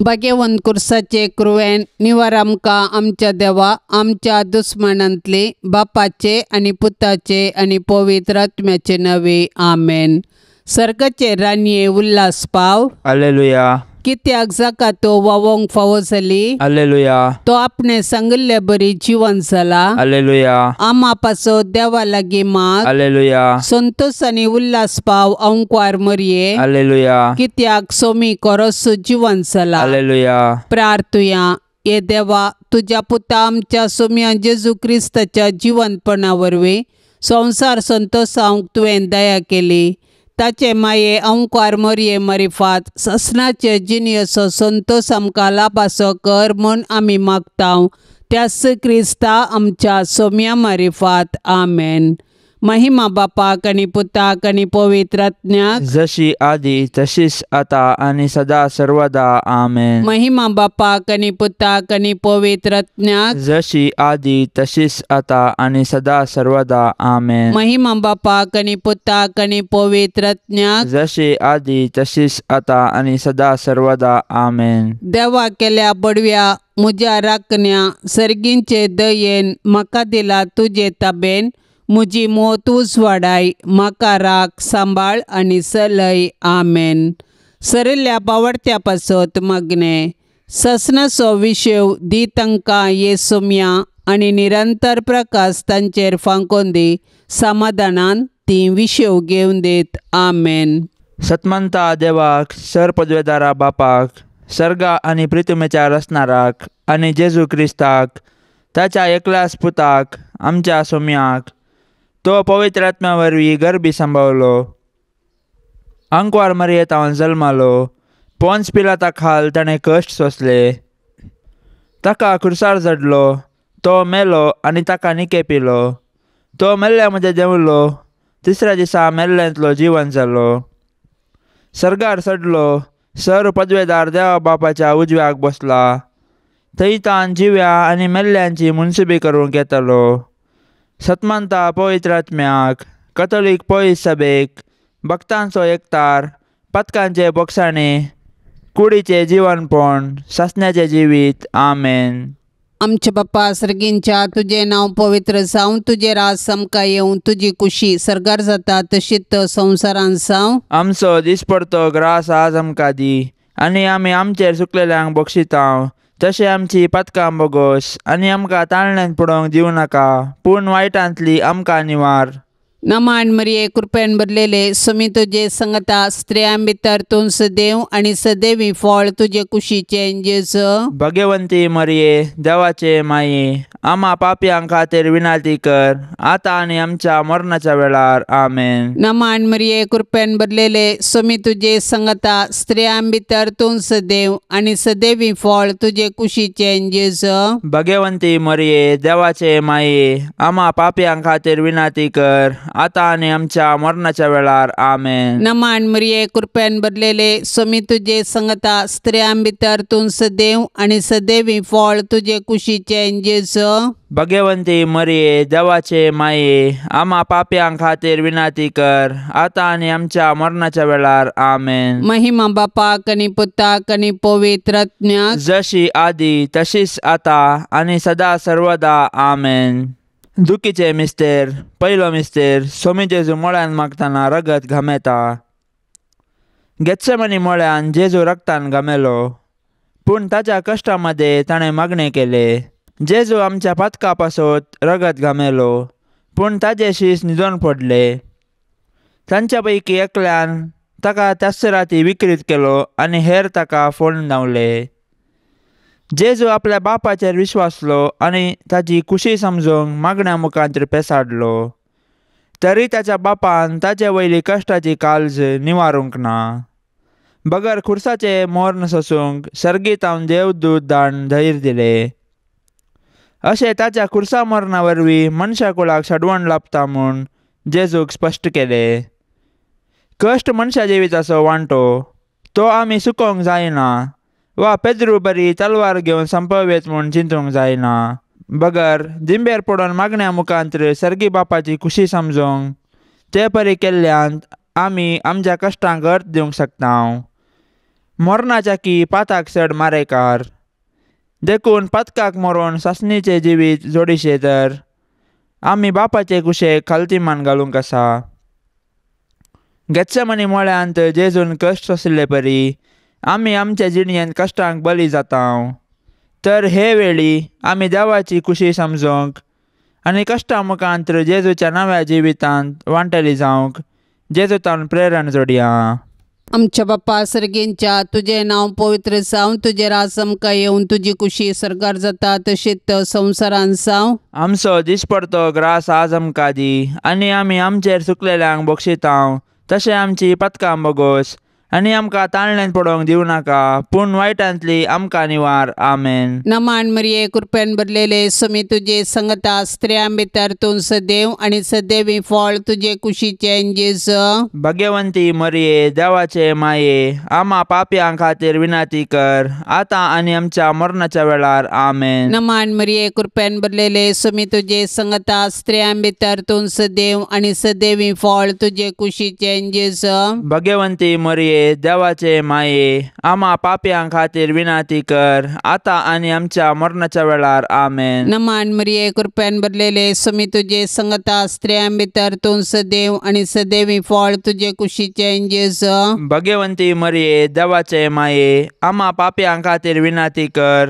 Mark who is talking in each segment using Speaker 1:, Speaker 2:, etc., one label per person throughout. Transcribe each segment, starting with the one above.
Speaker 1: भाग्यवंत कुर्साचे क्रुवेन निवार आमकां आमच्या देवा आमच्या दुस्मनांतली बापाचे आनी पुताचे आनी पवित्र आत्म्याचे नवे आमेन. सर्गाचे राणये उल्हास पाव.
Speaker 2: हालेलुया.
Speaker 1: कित्याक जाका तो वावोंक फावो जाली.
Speaker 2: हालेलुया.
Speaker 1: तो आपणे सांगिल्ले बरी जिवन जाला.
Speaker 2: हालेलुया.
Speaker 1: आमा पासो देवा लागीं माग.
Speaker 2: हालेलुया.
Speaker 1: संतोष आनी उल्हास पाव अंकवार मरये.
Speaker 2: हालेलुया.
Speaker 1: कित्याक सोमी कोरोस जिवन जाला.
Speaker 2: हालेलुया.
Speaker 1: प्रार्थुया. ये देवा तुज्या पुता आमच्या सोम्या जेजू क्रिस्ताच्या जिवनपणा वरवीं संवसार संतोषावंक तुवें दया केली. ताचे माये अंकार मरये मरिफात ससनाचे जिणेचो संतोष आमकां लाभासो कर म्हूण आमी मागता त्याच क्रिस्ता आमच्या सोम्या मारिफात. आमेन. महिमा बापाक आनी पुताक आनी पवित्र आत्म्याक,
Speaker 2: जशी आदी तशीच आता आनी सदा सर्वदा. आमेन.
Speaker 1: महिमा बापाक आनी पुताक आनी पवित्र आत्म्याक,
Speaker 2: जशी आदी तशीच आता आनी सदा सर्वदा. आमेन.
Speaker 1: महिमा बापाक आनी पुताक आनी पवित्र आत्म्याक,
Speaker 2: जशी आदी तशीच आता आनी सदा सर्वदा. आमेन.
Speaker 1: देवा केल्या बडव्या म्हज्या राखण्या सर्गींचे दयेन म्हाका दिला तुजे ताबेन म्हजी मोत उजवाडाय म्हाका राख सांबाळ आनी सलय. आमेन. सरिल्ल्या बावडत्या पासत मागणें ससनाचो विशेव दी तांकां ये सोम्या आनी निरंतर प्रकाश तांचेर फांकोन दी समाधानान ती विशेव घेवन देत. आमेन.
Speaker 2: सतमंता देवाक सर पदवेदारा बापाक सर्गा आनी प्रितुमेच्या रचणाराक आनी जेजू क्रिस्ताक ताच्या एकल्याच पुताक आमच्या सोम्याक तो पवित्र आत्म्या वरवीं गर्भी सांबावलो अंकवार मरयेतावन जल्मालो पोन्स पिलाता खाल ताणें कश्ट सोंसले ताका खुर्सार जडलो तो मेलो आनी ताका निके पिलो तो मेल्ल्या मदें देंवलो तिसऱ्या दिसा मेल्ल्यांतलो जिवन जालो सर्गार चडलो सर पदवेदार देवा बापाच्या उजव्याक बसला थंय तान जिव्या आनी मेल्ल्यांची मुनसुबी करूंक येतालो. सतमानता पवित्र आत्म्याक कथोलीक पवित्र सभेक भक्तांचो एकतार पथकांचे बोगसाणे कुडीचें जिवनपण सासण्याचें जिवीत. आमेन.
Speaker 1: आमचे बाप्पा सर्गींच्या तुजें नांव पवित्र जावं तुजें राज आमकां येवं तुजी कुशी सर्गार जाता तशीच संवसारांत जावं.
Speaker 2: आमचो दिसपडतो ग्रास आज आमकां दी आनी आमी आमचेर चुकलेल्यांक बक्षितांव तशें आमची पथकां बोगोस आनी आमकां ताळण्यान पडोवंक दिवं नाका पूण वायटांतली आमकां निवार.
Speaker 1: नमान मरिये कृपेन भरलेले सुमी तुजे संगता स्त्रियां भितर तूं सदैव आनी सदैवी फळ तुजे कुशीचें जेजू.
Speaker 2: भगवंती मरिये देवाचे माये आमा पापयां खातीर विनंती कर आतां आनी आमच्या मरणाच्या वेळार. आमेन.
Speaker 1: नमान मरिये कृपेन भरलेले सुमी तुजे संगता स्त्रियां भितर तूं सदैव आनी सदैवी फळ तुजे कुशीचें जेजू.
Speaker 2: भगवंती मरिये देवाचे माये आमा पापयां खातीर विनंती कर आतां आनी आमच्या मरणाच्या वेळार. आमेन.
Speaker 1: नमान मरिये कृपेन भरलेले सुमी तुजे संगता स्त्रियां भितर तूं सदैव आनी सदैवी फळ तुजे कुशीचें जेजू.
Speaker 2: भगवंती मरिये देवाचे माये आमा पापयां खातीर विनंती कर आतां आनी आमच्या मरणाच्या वेळार. आमेन.
Speaker 1: महिमा बापाक आनी पुताक आनी पवित्र आत्म्याक,
Speaker 2: जशी आदी तशीच आतां आनी सदा सर्वदा. आमेन. दुखीचे मिस्तेर पयलो मिस्तेर सोमी जेजू मळ्यान मागतना रगत घामेता. गेत्सेमनी मळ्यान जेजू रगतान घामेलो पूण ताच्या कश्टा मदें ताणें मागणें केलें. जेजू आमच्या पातका पासत रगत घामेलो पूण ताजे शीस न्हिदोन पडले. तांच्या पैकी एकल्यान ताका त्याच राती विक्रीत केलो आनी हेर ताका फोडून धांवले. जेजू आपल्या बापाचेर विश्वासलो आनी ताची कुशी समजूंक मागण्या मुखांत पेसाडलो तरी ताच्या बापान ताचे वयली कश्टाची काळज निवारूंक ना. बगर खुर्साचें मोर्न सोसूंक सर्गीतावन देवदूत धाडून धैर्य दिलें. अशें ताच्या खुर्सा मरणा वरवीं मनशा कुळाक सडवण लाभता म्हूण जेजूक स्पश्ट केलें. कश्ट मनशा जिविताचो वांटो तो आमी सुकोवंक जायना वा पेद्रू बरी तलवार घेवन संपवेत म्हूण चिंतूंक जायना. बगर दिंबेर पडून मागण्या मुखांत सर्गी बापाची खुशी समजूंक ते परी केल्ल्यान आमी आमच्या कश्टांक अर्थ दिवंक शकता. मरणाच्या की पाताक चड मारेकार देखून पातकाक मरोन सासणीचें जिवीत जोडीशें तर आमी बापाचे कुशेक खालती मान घालूंक आसा. गेत्सेमनी मळ्यांत जेजून कश्ट सोंशिल्ले परी आमी आमच्या जिणयेंत कश्टांक बली जाता. तर हे वेळी आमी देवाची खुशी समजूंक आनी कश्टां मुखांत जेजूच्या नव्या जिवितांत वांटेली जावंक जेजूतान प्रेरण जोडया.
Speaker 1: आमच्या बाप्पा सर्गेंच्या तुजें नांव पवित्र जावं, तुजें राज आमकां येवन, तुजी कुशी सरकार जाता तशीच संवसारान जावं.
Speaker 2: आमचो दिसपडतो ग्रास आज आमकां दी आनी आमी आमचेर चुकलेल्यांक बक्षितांव तशें आमची पतकां बोगोस आनी आमकां ताळण्यांत पडोवंक दिवं नाका पूण वायटांतली आमकां निवार. आमेन.
Speaker 1: नमान मरिये कृपेन भरलेले समी तुजे संगता, स्त्रियां भितर तूं सदैव आनी सदैवी फळ तुजे कुशीचें जेजू.
Speaker 2: भाग्यवंती मरिये देवाचे माये आमा पापयां खातीर विनंती कर आतां आनी आमच्या मरणाच्या वेळार. आमेन.
Speaker 1: नमान मरिये कृपेन भरलेले समी तुजे संगता, स्त्रियां भितर तूं सदैव आनी सदैवी फळ तुजे कुशीचें जेजू.
Speaker 2: भाग्यवंती मरिये देवाचे माये आमा पापयां खातीर विनंती कर आतां आनी आमच्या मरणाच्या वेळार. आमेन.
Speaker 1: नमान मरिये कृपेन भरलेले समी तुजे संगता, स्त्रियां भितर तूं सदैव आनी सदैवी फळ तुजे कुशीचें जेजू.
Speaker 2: भाग्यवंती मरिये देवाचे माये आमा पापयां खातीर विनंती कर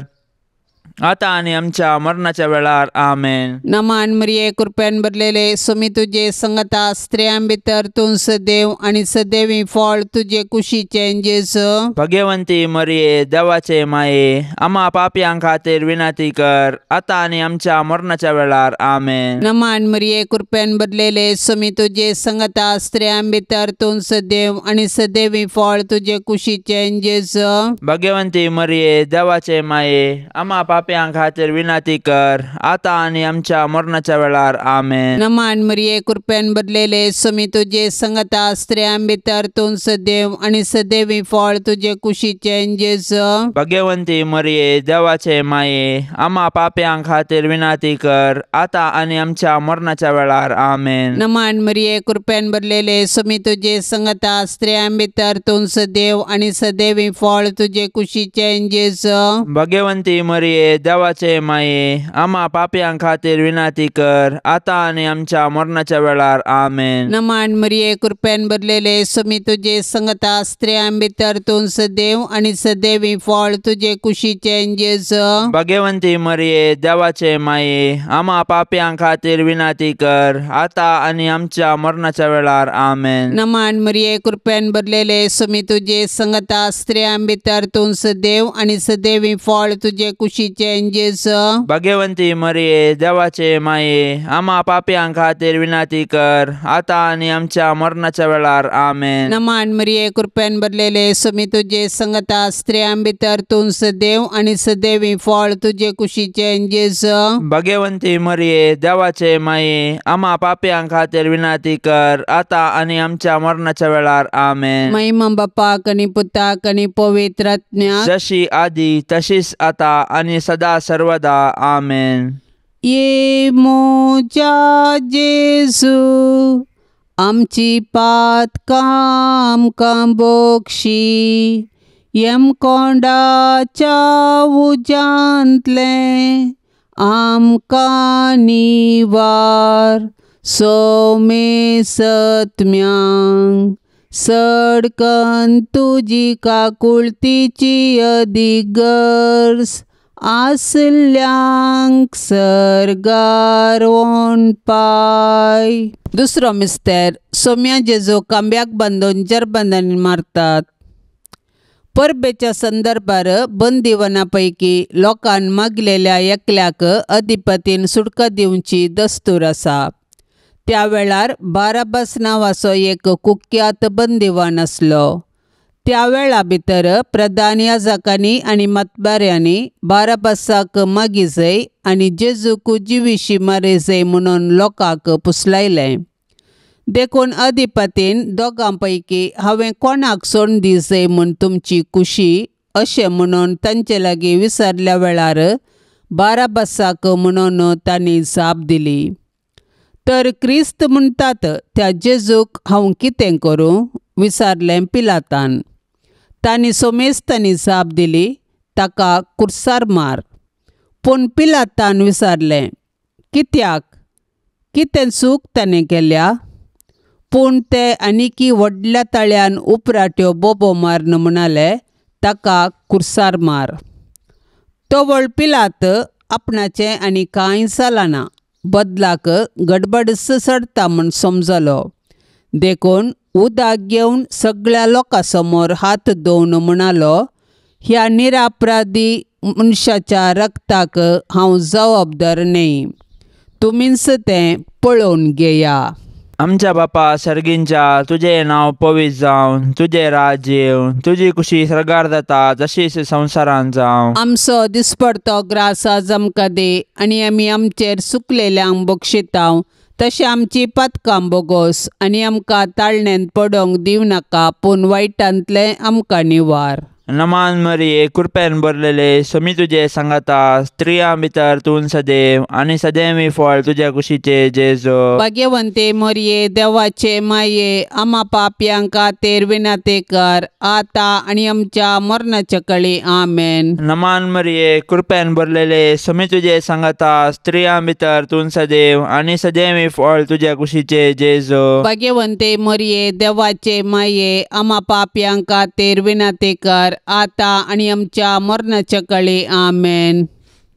Speaker 2: आतां आनी आमच्या मरणाच्या वेळार. आमेन.
Speaker 1: नमान मरिये कृपेन भरलेले समी तुजे संगता, स्त्रियां भितर तूं सदैव आनी सदैवी फळ तुजे कुशीचें जेजू.
Speaker 2: भाग्यवंती मरिये देवाचे माये आमा पापयां खातीर विनंती कर आतां आनी आमच्या मरणाच्या वेळार. आमेन.
Speaker 1: नमान मरिये कृपेन भरलेले समी तुजे संगता, स्त्रियां भितर तूं सदैव आनी सदैवी फळ तुजे कुशीचें जेजू.
Speaker 2: भाग्यवंती मरिये देवाचे माये आमा पापयां खातीर विनंती कर आतां आनी आमच्या मरणाच्या वेळार. आमेन.
Speaker 1: नमान मरिये कृपेन भरलेले समी तुजे संगता, स्त्रियां भितर तूं सदैव आनी सदैवी फळ तुजे कुशीचें जेजू.
Speaker 2: भाग्यवंती मरिये देवाचे माये आमा पापयां खातीर विनंती कर आतां आनी आमच्या मरणाच्या वेळार. आमेन.
Speaker 1: नमान मरिये कृपेन भरलेले समी तुजे संगता, स्त्रियां भितर तूं सदैव आनी सदैवी फळ तुजे कुशीचें जेजू.
Speaker 2: भाग्यवंती मरिये देवाचे माये आमा पापयां खातीर विनंती कर आतां आनी आमच्या मरणाच्या वेळार. आमेन.
Speaker 1: नमान मरिये कृपेन भरलेले समी तुजे संगता, स्त्रियां भितर तूं सदैव आनी सदैवी फळ तुजे कुशीचें जेजू.
Speaker 2: भाग्यवंती मरिये देवाचे माये आमा पापयां खातीर विनंती कर आतां आनी आमच्या मरणाच्या वेळार. आमेन.
Speaker 1: नमान मरिये कृपेन भरलेले समी तुजे संगता, स्त्रियां भितर तूं सदैव आनी सदैवी फळ तुजे कुशीचें जेजू.
Speaker 2: भाग्यवंती मरिये देवाचे माये आमा पापयां खातीर विनंती कर आतां आनी आमच्या मरणाच्या वेळार. आमेन.
Speaker 1: नमान मरिये कृपेन भरलेले समी तुजे संगता, स्त्रियां भितर तूं सदैव आनी सदैवी फळ तुजे कुशीचें जेजू.
Speaker 2: भाग्यवंती मरिये देवाचे माये आमा पापयां खातीर विनंती कर आतां आनी आमच्या मरणाच्या वेळार. आमेन.
Speaker 1: महिमा बापाक आनी पुताक आनी पवित्र आत्म्याक,
Speaker 2: जशी आदी तशीच आता आनी सदा सर्वदा. आमेन.
Speaker 1: ये म्हज्या जेजू आमची पातकां आमकां बक्षी, यमकोंडाच्या उज्यांतलें आमकां निवार, सोमे सत्म्यांक सडकन तुजी काकुळतीची अदीक गरज आसल्यांक सर्गार पाय. दुसरो मिस्तेर सोम्या जेजू कांब्याक बांदून जरबंदांनी मारतात. परबेच्या संदर्भार बंदिवना पैकी लोकान मागलेल्या एकल्याक अधिपतीन सुटका दिवची दस्तूर आसा. त्या वेळार बाराबास नांवाचो एक कुख्यात बंदिवान आसलो. त्या वेळा भितर प्रधान याजकांनी आनी मतबाऱ्यांनी बाराबासाक मागीजय आनी जेजूक जिविशी मारिजय म्हणून लोकांक पुसलायलें. देखून अधिपतीन दोगां पैकी हांवें कोणाक सोडून दिजय म्हूण तुमची खुशी अशें म्हणून तांचे लागीं विसरल्या वेळार बाराबासाक म्हणून तांणी जाप दिली. तर क्रिस्त म्हणटात त्या जेजूक हांव कितें करूं विचारलें पिलातान. तांणी सोमेस्तांनी जाप दिली, ताका कुर्सार मार. पूण पिलातान विचारलें, कित्याक, कितें चूक ताणें केल्या? पूण ते आनीकी व्हडल्या ताळ्यान उपराट्यो बोबो मारून म्हणाले, ताका कुर्सार मार. तवळ पिलात आपणाचें आनी कांय जालां, बदलाक गडबडच चडटा म्हूण समजलो. देखून उदक घेवन सगळ्या लोकां समोर हात धुवन म्हणालो, ह्या निरापराधी मनशाच्या रक्ताक हांव जबाबदार न्हय, तुमीच तें पळोवन घेया.
Speaker 2: आमच्या बापा सर्गींच्या, तुजें नांव पवित्र जावं, तुजें राज्य येवं, तुजी कुशी सर्गार जाता तशीच संवसारांत जावं.
Speaker 1: आमचो दिसपडतो ग्रास आज आमकां दी आनी आमी आमचेर सुकलेल्यांक बक्षितांव तशें आमची पातकां बोगोस आनी आमकां ताळण्यांत पडोवंक दिवं नाका, पूण वायटांतलें आमकां निवार.
Speaker 2: नमान मरिये, कृपेन भरलेले, स्वामी तुजे सांगाता, स्त्रियां भितर तूं सदैव आनी सदैवी फळ तुज्या कुशीचे जेजू.
Speaker 1: भाग्यवंते मरिये, देवाचे माये, आमा पापयांक खातीर विनंती कर, आतां आनी आमच्या मरणाच्या कळी. आमेन.
Speaker 2: नमान मरिये, कृपेन भरलेले, स्वामी तुजे सांगाता, स्त्रियां भितर तूं सदैव आनी सदैवी फळ तुज्या कुशीचे जेजू.
Speaker 1: भाग्यवंते मरिये, देवाचे माये, आमा पापयांक खातीर विनंती कर, आतां आनी आमच्या मरणाच्या कळी. आमेन.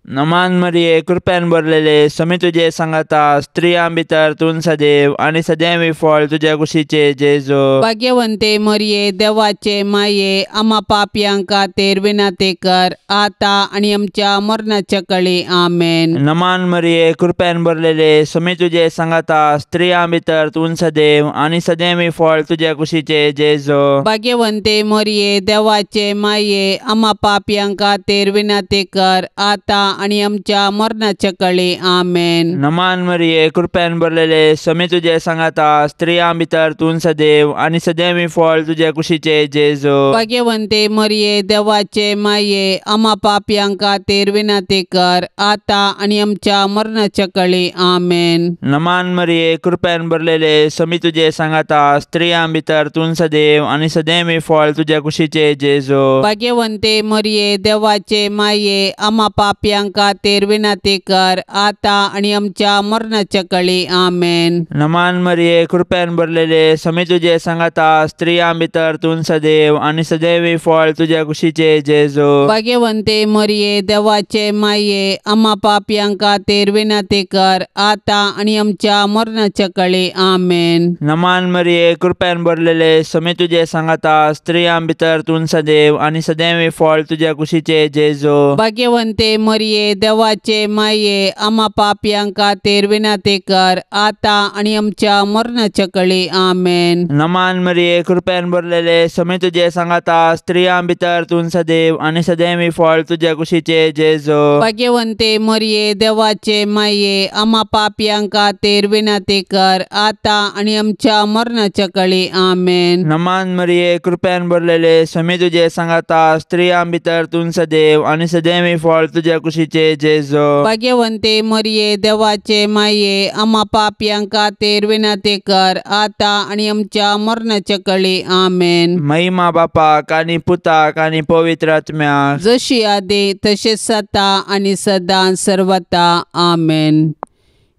Speaker 2: नमान मरिये, कृपेन भरलेले, स्वामी तुजे सांगाता, स्त्रियां भितर तूं सदैव आनी सदैवी फळ तुज्या कुशीचे जेजू.
Speaker 1: भाग्यवंते मरिये, देवाचे माये, आमा पापयांक खातीर विनंती कर, आतां आनी आमच्या मरणाच्या कळी. आमेन.
Speaker 2: नमान मरिये, कृपेन भरलेले, स्वामी तुजे सांगाता, स्त्रियां भितर तूं सदैव आनी सदैवी फळ तुज्या कुशीचे जेजू.
Speaker 1: भाग्यवंते मरिये, देवाचे माये, आमा पापयांक खातीर विनंती कर, आतां आनी आमच्या मरणाच्या कळी. आमेन.
Speaker 2: नमान मरिये, कृपेन भरलेले, स्वामी तुजे सांगाता, स्त्रियां भितर तूं सदैव आनी सदैवी फळ तुज्या कुशीचे जेजू.
Speaker 1: भाग्यवंते मरिये, देवाचे माये, आमा पापयांक खातीर विनंती कर, आतां आनी आमच्या मरणाच्या कळी. आमेन.
Speaker 2: नमान मरिये, कृपेन भरलेले, स्वामी तुजे सांगाता, स्त्रियां भितर तूं सदैव आनी सदैवी फळ तुज्या कुशीचे जेजू.
Speaker 1: भाग्यवंते मरिये, देवाचे माये, आमा पापयांक खातीर विनंती कर, आतां आनी आमच्या मरणाच्या कळी. आमेन.
Speaker 2: नमान मरिये, कृपेन भरलेले, स्वामी तुजे सांगाता, स्त्रियां भितर तूं सदैव आनी सदैवी फळ तुज्या कुशीचे जेजू.
Speaker 1: भाग्यवंते मरिये, देवाचे माये, आमा पापयांक खातीर विनंती कर, आतां आनी आमच्या मरणाच्या कळी. आमेन.
Speaker 2: नमान मरिये, कृपेन भरलेले, स्वामी तुजे सांगाता, स्त्रियां भितर तूं सदैव आनी सदैवी फळ तुज्या कुशीचे जेजू.
Speaker 1: भाग्यवंते मरिये, देवाचे माये, आमा पापयांक खातीर विनंती कर, आतां आनी आमच्या मरणाच्या कळी. आमेन.
Speaker 2: नमान मरिये, कृपेन भरलेले, स्वामी तुजे सांगाता, स्त्रियां भितर तूं सदैव आनी सदैवी फळ तुज्या कुशीचे जेजू.
Speaker 1: भाग्यवंते मरिये, देवाचे माये, आमा पापयांक खातीर विनंती कर, आतां आनी आमच्या मरणाच्या कळी. आमेन.
Speaker 2: नमान मरिये, कृपेन भरलेले, स्वामी तुजे सांगाता, स्त्रियां भितर तूं सदैव आनी सदैवी फळ तुज्या कुशीचे जेजू.
Speaker 1: भाग्यवंते मरिये, देवाचे माये, आमा पापयांक खातीर विनंती कर, आतां आनी आमच्या मरणाच्या कळी. आमेन.
Speaker 2: महिमा बापाक आनी पुताक आनी पवित्र आत्म्याक,
Speaker 1: जशी आदी तशेंच आतां आनी सदां सर्वता. आमेन.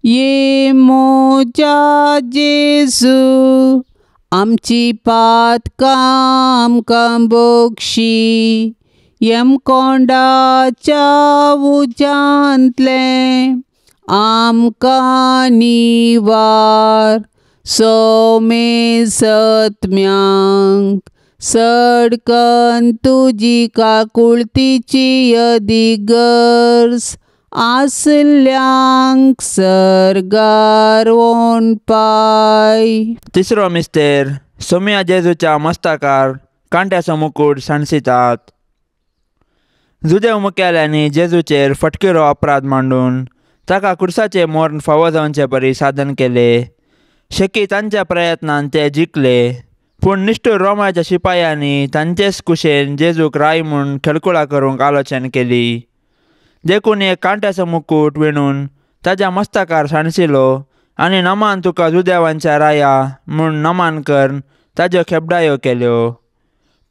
Speaker 1: ये मोजा जेजू, आमची पातकां आमकां बक्षी, यमकोंडाच्या उज्यांतलें आमकां निवार, सोमे सत्म्यांक सडकन तुजी काकुळतीची अदिगर्ज आसल्यांक सर्गार पाय.
Speaker 2: तिसरो मिस्तेर, सोम्या जेजूच्या मस्तकार कांट्याचो मुकूट सांडसितात. जुदेव मुखेल्यांनी जेजूचेर फटकिरो अपराध मांडून ताका कुर्साचे मर्ण फावो जावचे परी साधन केले. शेकी तांच्या प्रयत्नान ते जिखले, पूण निश्ठूर रोमाच्या शिपायांनी तांचेच कुशेन जेजूक राय म्हूण खेळकुळा करूंक आलोचन केली. देखून एक कांट्याचो मुकूट विणून ताज्या मस्तकार सांडसिलो आनी नमान तुका जुदेवांच्या राया म्हूण नमान करून ताज्यो खेपडायो केल्यो.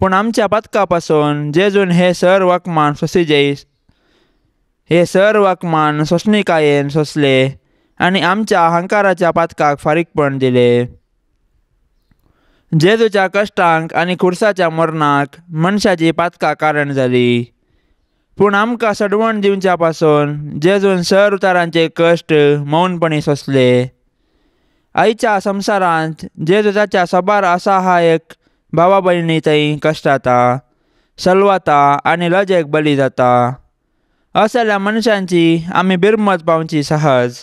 Speaker 2: पूण आमच्या पातका पासून जेजून हे सर्व अपमान सोंसिजे, हे सर्व अपमान सोंसणिकायेन सोंसले आनी आमच्या अहंकाराच्या पातकाक फारीकपण दिले. जेजूच्या कश्टांक आनी खुर्साच्या मरणाक मनशाची पातकां कारण जाली. पूण आमकां सडवण दिवच्या पासून जेजून सर्व तरांचे कश्ट मौनपणी सोंसले. आयच्या संवसारांत जेजू ताच्या साबार असहायक भावा भयणी थंय कश्टाता, सलवाता आनी लजेक बली जाता. असल्या मनशांची आमी बिरमत पावची सहज,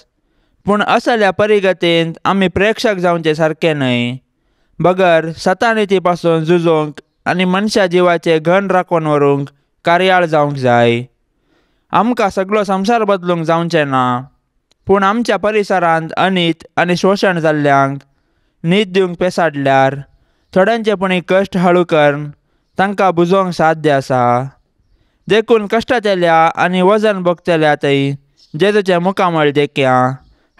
Speaker 2: पूण असल्या परिगतेंत आमी प्रेक्षक जावचे सारके न्हय, बगर सतानिती पासून झुजोंक आनी मनशा जिवाचे घन राखून व्हरूंक कार्याळ जावंक जाय. आमकां सगळो संवसार बदलूंक जावचें ना, पूण आमच्या परिसरांत अनीत आनी शोशण जाल्ल्यांक नीत दिवंक पेसाडल्यार थोड्यांचे पुणी कश्ट हळू करून तांकां बुजोवंक साध्य आसा. देखून कश्टांतल्या आनी वजन भोगतल्या थंय जेजूचें मुखामळ देखया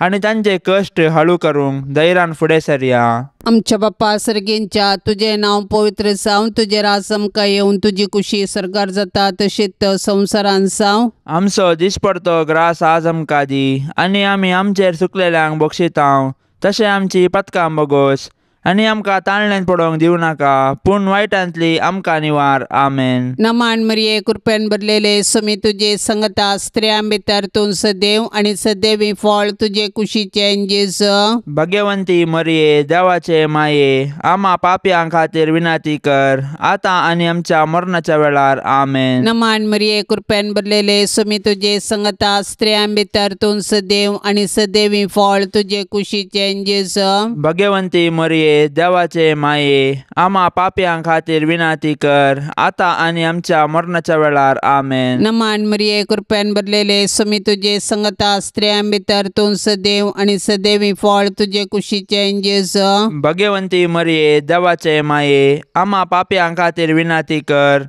Speaker 2: आनी तांचे कश्ट हळू करूंक धैर्यान फुडें सरया.
Speaker 1: आमच्या बाप्पा सर्गेंच्या, तुजें नांव पवित्र जावं, तुजें राज आमकां येवन, तुजी कुशी सर्गार जाता तशीच संवसारान जावं.
Speaker 2: आमचो दिसपडतो ग्रास आज आमकां दी आनी आमी आमचेर चुकलेल्यांक बक्षितांव तशें आमची पथकां बोगोस आनी आमकां ताळण्यान पडोवंक दिवं नाका, पूण वायटांतली आमकां निवार. आमेन.
Speaker 1: नमान मरिये, कृपेन भरलेले, स्वामी तुजे संगता, स्त्रियां भितर तूं सदैव आनी सदैवी फळ तुजे कुशीचें जेजू.
Speaker 2: भाग्यवंती मरिये, देवाचे माये, आमा पापयां खातीर विनंती कर, आतां आनी आमच्या मरणाच्या वेळार. आमेन.
Speaker 1: नमान मरिये, कृपेन भरलेले, स्वामी तुजे संगता, स्त्रियां भितर तूं सदैव आनी सदैवी फळ तुजे कुशीचें जेजू.
Speaker 2: भाग्यवंती मरिये, देवाचे माये, आमा पापयां खातीर विनंती कर, आतां आनी आमच्या मरणाच्या वेळार. आमेन.
Speaker 1: नमान मरिये, कृपेन भरलेले, स्वामी तुजे संगता, स्त्रियां भितर तूं सदैव आनी सदैवी फळ तुजे कुशीचें जेजू.
Speaker 2: भाग्यवंती मरिये, देवाचे माये, आमा पापयां खातीर विनंती कर,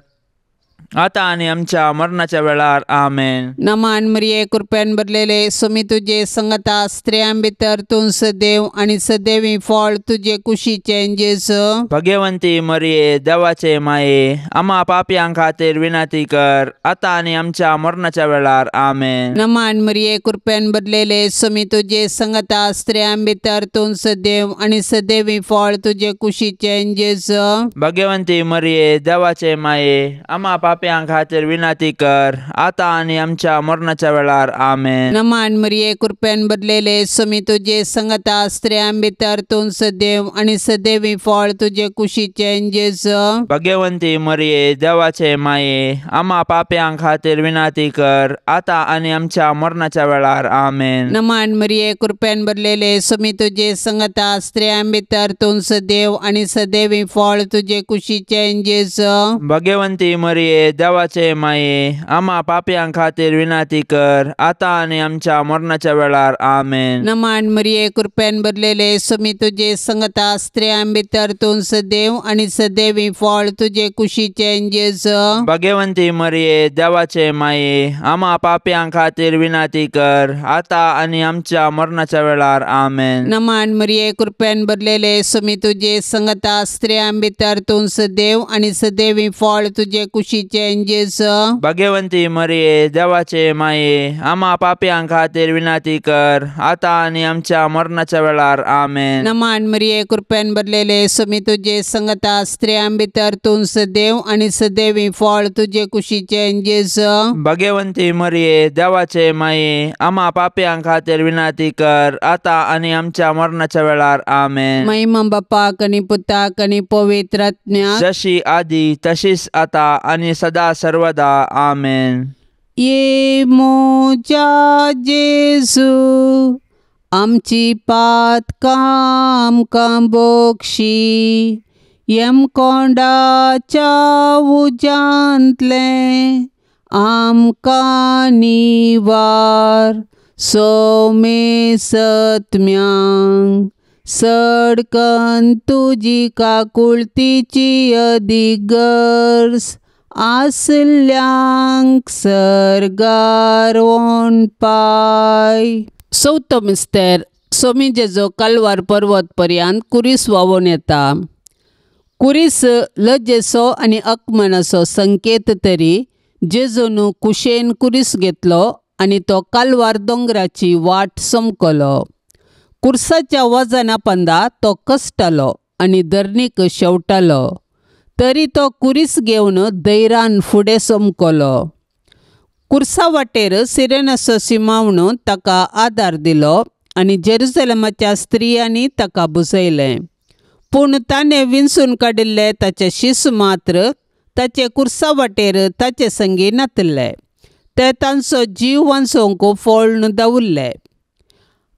Speaker 2: आतां आनी आमच्या मरणाच्या वेळार. आमेन.
Speaker 1: नमान मरिये, कृपेन भरलेले, स्वामी तुजे संगता, स्त्रियां भितर तूं सदैव आनी सदैवी फळ तुजे कुशीचें जेजू.
Speaker 2: भाग्यवंती मरिये, देवाचे माये, आमा पापयां खातीर विनंती कर, आतां आनी आमच्या मरणाच्या वेळार. आमेन.
Speaker 1: नमान मरिये, कृपेन भरलेले, स्वामी तुजे संगता, स्त्रियां भितर तूं सदैव आनी सदैवी फळ तुजे कुशीचें जेजू.
Speaker 2: भाग्यवंती मरिये, देवाचे माये, आमा पापयां खातीर विनंती कर, आतां आनी आमच्या मरणाच्या वेळार. आमेन.
Speaker 1: नमान मरिये, कृपेन भरलेले, स्वामी तुजे संगता, स्त्रियां भितर तूं सदैव आनी सदैवी फळ तुजे कुशीचें जेजू.
Speaker 2: भाग्यवंती मरिये, देवाचे माये, आमा पापयां खातीर विनंती कर, आतां आनी आमच्या मरणाच्या वेळार. आमेन.
Speaker 1: नमान मरिये, कृपेन भरलेले, स्वामी तुजे संगता, स्त्रियां भितर तूं सदैव आनी सदैवी फळ तुजे कुशीचें जेजू.
Speaker 2: भाग्यवंती मरिये, देवाचे माये, आमा पापयां खातीर विनंती कर, आतां आनी आमच्या मरणाच्या वेळार. आमेन.
Speaker 1: नमान मरिये, कृपेन भरलेले, स्वामी तुजे संगता, स्त्रियां भितर तूं सदैव आनी सदैवी फळ तुजे कुशीचें जेजू.
Speaker 2: भाग्यवंती मरिये, देवाचे माये, आमा पापयां खातीर विनंती कर, आतां आनी आमच्या मरणाच्या वेळार. आमेन.
Speaker 1: नमान मरिये, कृपेन भरलेले, स्वामी तुजे संगता, स्त्रियां भितर तूं सदैव आनी सदैवी फळ तुजे कुशीचें जेजू.
Speaker 2: भाग्यवंती मरिये, देवाचे माये, आमा पापयां खातीर विनंती कर, आतां आनी आमच्या मरणाच्या वेळार. आमेन.
Speaker 1: नमान मरिये, कृपेन भरलेले, स्वामी तुजे संगता, स्त्रियां भितर तूं सदैव आनी सदैवी फळ तुजे कुशीचें जेजू.
Speaker 2: भाग्यवंती मरिये, देवाचे माये, आमा पापयां खातीर विनंती कर, आतां आनी आमच्या मरणाच्या वेळार. आमेन.
Speaker 1: महिमा बापाक आनी पुताक आनी पवित्र आत्म्याक,
Speaker 2: जशी आदी तशीच आतां आनी सदा सर्वदा. आमेन.
Speaker 1: ये म्हज्या जेजू, आमची पातकां आमकां बक्षी, यमकोंडाच्या उज्यांतलें आमकां निवार, सोमे सत्म्यांक सडकन तुजी काकुळतीची अदीक गरज आसल्यांक सर्गार पाय. चवथो मिस्तेर, स्वामी जेजो कालवार पर्वत पर्यंत कुरीस व्हांवून येता. कुरीस लजेचो आनी अकमनाचो संकेत तरी जेजून कुशेन कुरीस घेतलो आनी तो कालवार दोंगराची वाट समकलो. कुर्साच्या वजना पंदा तो कश्टालो आनी धरणीक शेवटालो तरी तो कुरीस घेवन धैर्यान फुडें समकलो. कुर्सा वाटेर सिरेनाचो सिमावन ताका आदार दिलो आनी जेरुजलेमाच्या स्त्रियांनी ताका बुजयलें. पूण ताणें विंचून काडिल्ले ताचे शीस मात्र ताचे कुर्सा वाटेर ताचे संगी नातिल्ले. ते तांचो जीव वांचोवंक फोळ्ण दवरले.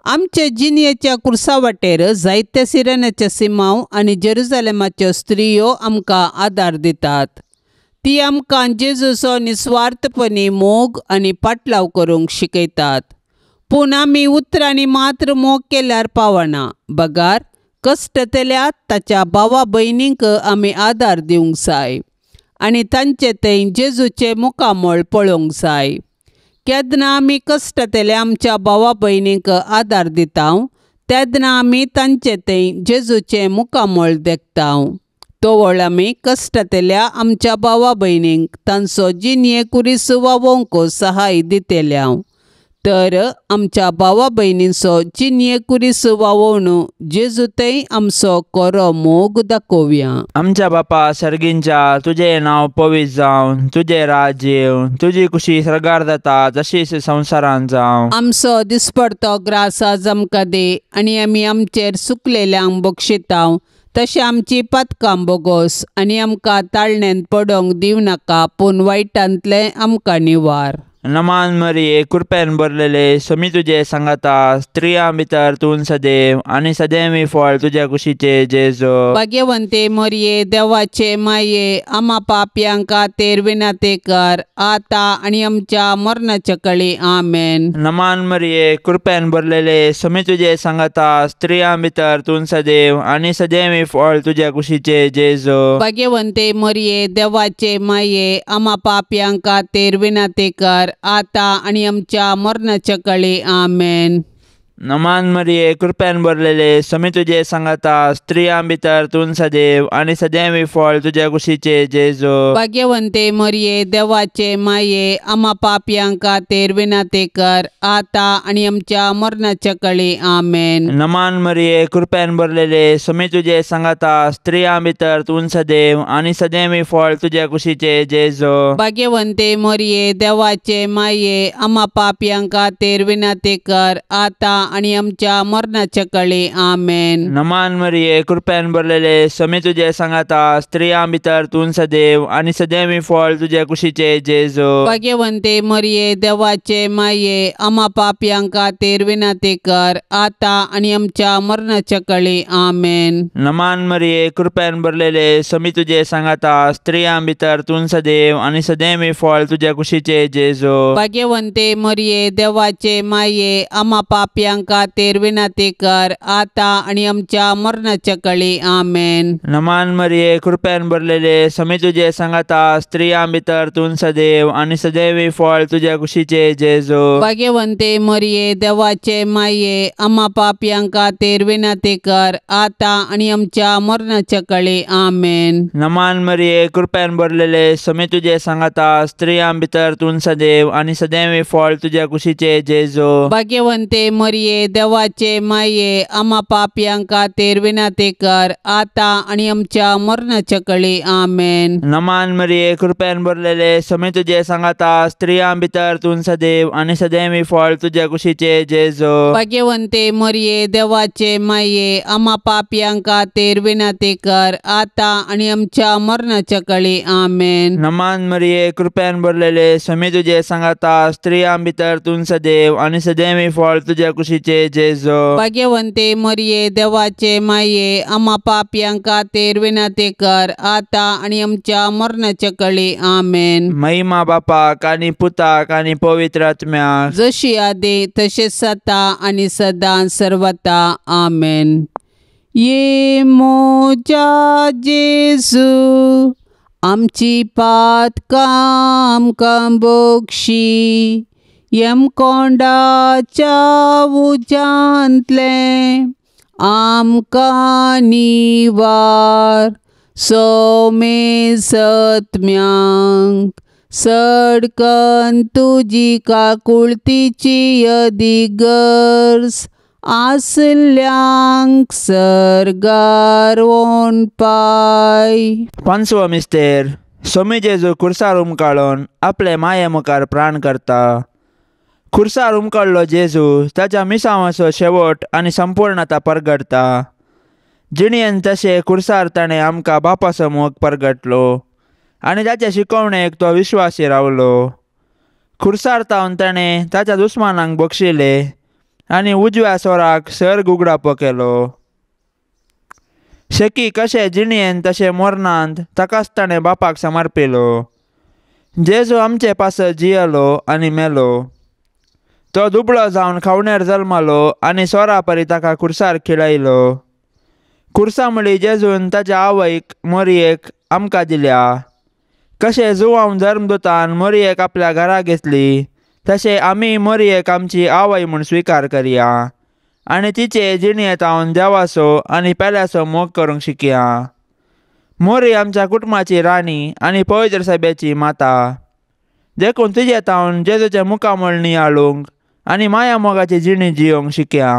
Speaker 1: आमचे जिणयेच्या कुर्सा वाटेर जायते सिरेनाचे सिमांव आनी जेरुजलेमाच्यो स्त्रियो आमकां आदार दितात. ती आमकां जेजूचो निस्वार्थपणी मोग आनी पाटलाव करूंक शिकयतात. पूण आमी उतरांनी मात्र मोग केल्यार पावना, बगार कश्टतल्या ताच्या भावा भयणींक आमी आदार दिवंक जाय आनी तांचे थंय जेजूचें मुखामळ पळोवंक जाय. केन्ना आमी कश्टतले आमच्या भावा भयणींक आदार दिता तेन्ना आमी तांचे थंय जेजूचें मुखामळ देखता. तोवळ आमी कश्टतल्या आमच्या भावा भयणींक तांचो जिणये कुरीस वावोवंक सहाय दितल्या. तर आमच्या भावा भयणींचो जिणये कुरीस वावोवन जेजू थंय आमचो खरो मोग दाखोवया.
Speaker 2: आमच्या बापा सर्गींच्या, तुजें नांव पवित्र जावं, तुजें राज्य येवं, तुजी कुशी सर्गार जाता तशीच संवसारांत जावं.
Speaker 1: आमचो दिसपडतो ग्रास आज आमकां दी आनी आमी आमचेर सुकलेल्यांक बक्षिता तशें आमची पातकां बोगोस आनी आमकां ताळण्यांत पडोवंक दिवं नाका पूण वायटांतलें आमकां निवार.
Speaker 2: नमान मरिये, कृपेन भरलेले, स्वामी तुजे सांगाता, स्त्रियां भितर तूं सदैव आनी सदैवी फळ तुज्या कुशीचे जेजू.
Speaker 1: भाग्यवंते मरिये, देवाचे माये, आमा पापयांक खातीर विनंती कर आता आनी आमच्या मरणाच्या कळी. आमेन.
Speaker 2: नमान मरिये, कृपेन भरलेले, स्वामी तुजे सांगाता, स्त्रियां भितर तूं सदैव आनी सदैवी फळ तुज्या कुशीचे जेजू.
Speaker 1: भाग्यवंते मरिये, देवाचे माये, आमा पापयांक खातीर विनंती कर आता आनी आमच्या मरणाच्या कळी. आमेन.
Speaker 2: नमान मरिये, कृपेन भरलेले, स्वामी तुजे सांगाता, स्त्रियां भितर तूं सदैव आनी सदैवी फळ तुज्या कुशीचे जेजू.
Speaker 1: भाग्यवंते मरिये, देवाचे माये, आमा पापयांक खातीर विनंती कर आता आनी आमच्या मरणाच्या कळी. आमेन.
Speaker 2: नमान मरिये, कृपेन भरलेले, स्वामी तुजे सांगाता, स्त्रियां भितर तूं सदैव आनी सदैवी फळ तुज्या कुशीचे जेजू.
Speaker 1: भाग्यवंते मरिये, देवाचे माये, आमा पापयांक खातीर विनंती कर आता आनी आमच्या मरणाच्या कळी. आमेन.
Speaker 2: नमान मरिये, कृपेन भरलेले, स्वामी तुजे सांगाता, स्त्रियां भितर तूं सदैव आनी सदैवी फळ तुज्या कुशीचे जेजू.
Speaker 1: भाग्यवंते मरिये, देवाचे माये, आमा पापयांक खातीर विनंती कर आता आनी आमच्या मरणाच्या कळी. आमेन.
Speaker 2: नमान मरिये, कृपेन भरलेले, स्वामी तुजे सांगाता, स्त्रियां भितर तूं सदैव आनी सदैवी फळ तुज्या कुशीचे जेजू.
Speaker 1: भाग्यवंते मरिये, देवाचे माये, आमा पापयांक खातीर विनंती कर आता आनी आमच्या मरणाच्या कळी. आमेन.
Speaker 2: नमान मरिये, कृपेन भरलेले, स्वामी तुजे सांगाता, स्त्रियां भितर तूं सदैव आनी सदैवी फळ तुज्या कुशीचे जेजू.
Speaker 1: भाग्यवंते मरिये, देवाचे माये, आमा पापयांक खातीर विनंती कर आता आनी आमच्या मरणाच्या कळी. आमेन.
Speaker 2: नमान मरिये, कृपेन भरलेले, स्वामी तुजे सांगाता, स्त्रियां भितर तूं सदैव आनी सदैवी फळ तुज्या कुशीचे जेजू.
Speaker 1: भाग्यवंते मरिये, देवाचे माये, आमा पापयांक खातीर विनंती कर आता आनी आमच्या मरणाच्या कळी. आमेन.
Speaker 2: नमान मरिये, कृपेन भरलेले, स्वामी तुजे सांगाता, स्त्रियां भितर तूं सदैव आनी सदैवी फळ तुज्या कुशीचे जेजू.
Speaker 1: भाग्यवंते मरिये, देवाचे माये, आमा पापयांक खातीर विनंती कर आता आनी आमच्या मरणाच्या कळी. आमेन.
Speaker 2: नमान मरिये, कृपेन भरलेले, स्वामी तुजे सांगाता, स्त्रियां भितर तूं सदैव आनी सदैवी फळ तुज्या कुशीचे जेजू.
Speaker 1: भाग्यवंते मरिये, देवाचे माये, आमा पापयांक खातीर विनंती कर आता आनी आमच्या मरणाच्या कळी. आमेन.
Speaker 2: महिमा बापाक आनी पुताक आनी पवित्र आत्म्याक,
Speaker 1: जशी आदी तशेंच सता आनी सदां सर्वता. आमेन. ये मोजा जेजू, आमची पातकां आमकां बक्षी, यमकोंडाच्या उज्यांतलें आमकां निवार, सोमे सत्म्यांक सडकन तुजी काकुळतीची यदी गरज आसल्यांक सर्गार वोनपाय.
Speaker 2: पांचवो मिस्तेर सोमी जेजू खुर्सार उमकाळून आपले माये मुखार प्राण करता. खुर्सार उमकाळलो जेजू ताच्या मिसांवाचो शेवट आनी संपूर्णता परगडता. जिणेन तशें खुर्सार ताणें आमकां बापाचो मोग परगटलो आनी ताचे शिकवणेक तो विश्वासी रावलो. खुर्सार तावन ताणें ताच्या दुस्मानांक बक्षिले आनी उजव्या सोराक सर गुगडापो केलो. शेकी कशें जिणेन तशें मरणांत ताकाच ताणें बापाक समर्पिलो. जेजू आमचे पासत जियेलो आनी मेलो. तो दुबळो जावन खावणेर जल्मालो आनी सोरा परी ताका खुर्सार खिळयलो. खुर्सा म्हळी जेजून ताच्या आवयक मोरयेक आमकां दिल्या. कशें जुवांव धर्मदूतान मोरयेक आपल्या घरा घेतली तशें आमी मोरयेक आमची आवय म्हूण स्विकार करया आनी तिचे जिणेंत हांव देवाचो आनी पेल्याचो मोग करूंक शिकया. मोरी आमच्या कुटुंबाची राणी आनी पवित्र सभेची माता देखून तिजे तावन जेजूचें मुखामळ नियाळूंक आनी माया मोगाची जिणी जियोंक शिकया.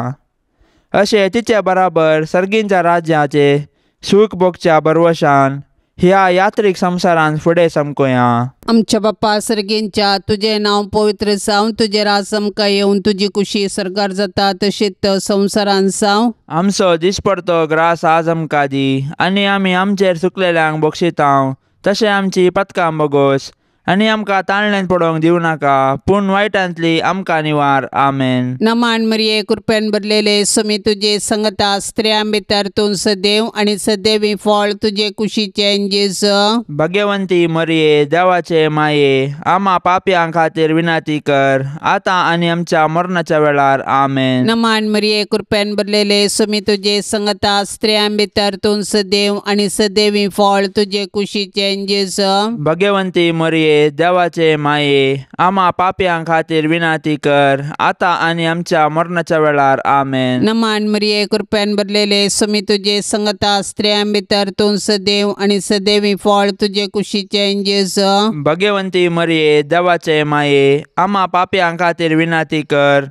Speaker 2: अशें तिचे बराबर सर्गींच्या राज्याचे सूख भोगच्या बरवशान ह्या यात्रीक संवसारांत फुडें समकोया.
Speaker 1: आमच्या बाप्पा सर्गींच्या तुजें नांव पवित्र जावं, तुजें राज आमकां येवन, तुजी कुशी सर्गार जाता तशीच संवसारांत जावं.
Speaker 2: आमचो दिसपडतो ग्रास आज आमकां दी आनी आमी आमचेर चुकलेल्यांक बक्षितांव तशें आमची पथकां बोगोस आनी आमकां ताळण्यांत पडोवंक दिवं नाका पूण वायटांतली आमकां निवार. आमेन.
Speaker 1: नमान मरिये कृपेन भरलेले समी तुजे संगता, स्त्रियां भितर तूं सदैव आनी सदैवी फळ तुजे कुशीचें जेजू.
Speaker 2: भाग्यवंती मरिये देवाचे माये आमा पापयां खातीर विनंती कर आतां आनी आमच्या मरणाच्या वेळार. आमेन.
Speaker 1: नमान मरिये कृपेन भरलेले समी तुजे संगता, स्त्रियां भितर तूं सदैव आनी सदैवी फळ तुजे कुशीचें जेजू.
Speaker 2: भाग्यवंती मरिये देवाचे माये आमा पापयां खातीर विनंती कर आतां आनी आमच्या मरणाच्या वेळार. आमेन.
Speaker 1: नमान मरिये कृपेन भरलेले समी तुजे संगता, स्त्रियां भितर तूं सदैव आनी सदैवी फळ तुजे कुशीचें जेजू.
Speaker 2: भाग्यवंती मरिये देवाचे माये आमा पापयां खातीर विनंती कर